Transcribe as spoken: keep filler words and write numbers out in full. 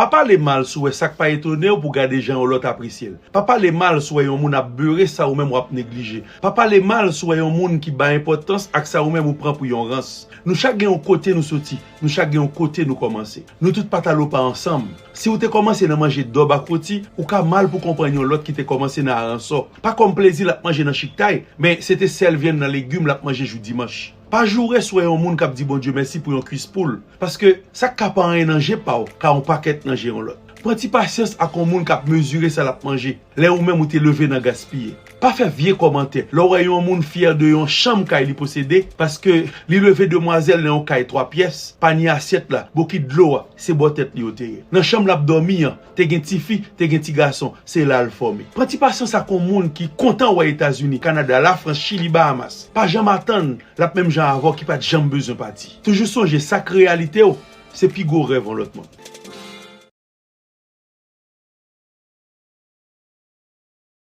Pa pale mal si w wè sa k pa etone w pou gade jan yon lòt apresye l. Pa pale mal si w wè yon moun ap bere sa ou menm w ap neglije. Pa pale mal si w wè yon moun ki bay enpòtans ak sa ou menm ou pran pou yon rans. Nou chak gen yon kote nou soti, nou chak gen yon kote nou kòmanse. Nou tout pa t al opa ansanm. Si w te kòmanse nan manje dòb ak woti, ou ka mal pou konprann yon lòt ki te kòmanse nan aransò. Pa kòm plezi l ap manje nan chiktay, men se te sèl vyann nan legim l ap manje jou dimanch. Pa joure si w wè yon moun k ap di Bondye mèsi pou yon kwis poul, paske sa k ka pa anyen nan je pa w ka yon pakèt nan je yon lòt. Pran ti pasyans ak yon moun k ap mezire sa l ap manje, lè ou menm ou te leve nan gaspiye. Pa fè vye kòmantè lè w wè yon moun fyè de yon chanm kay li posede, paske li leve demwazèl nan yon kay twa pyès, panye asyèt la, bokit dlo a, se bò tèt li yo te ye. Nan chanm l ap dòmi an, te gen tifi, te gen ti gason, se la l fòme. Pran ti pasyans ak yon moun ki kontan wè Etazini, Kanada, Lafrans, Chili, Bahamas. Pa janm atann l ap menm jan avè w ki pa t janm bezwen pati. Toujou sonje sa k reyalite w, se pi gwo rèv yon lòt moun.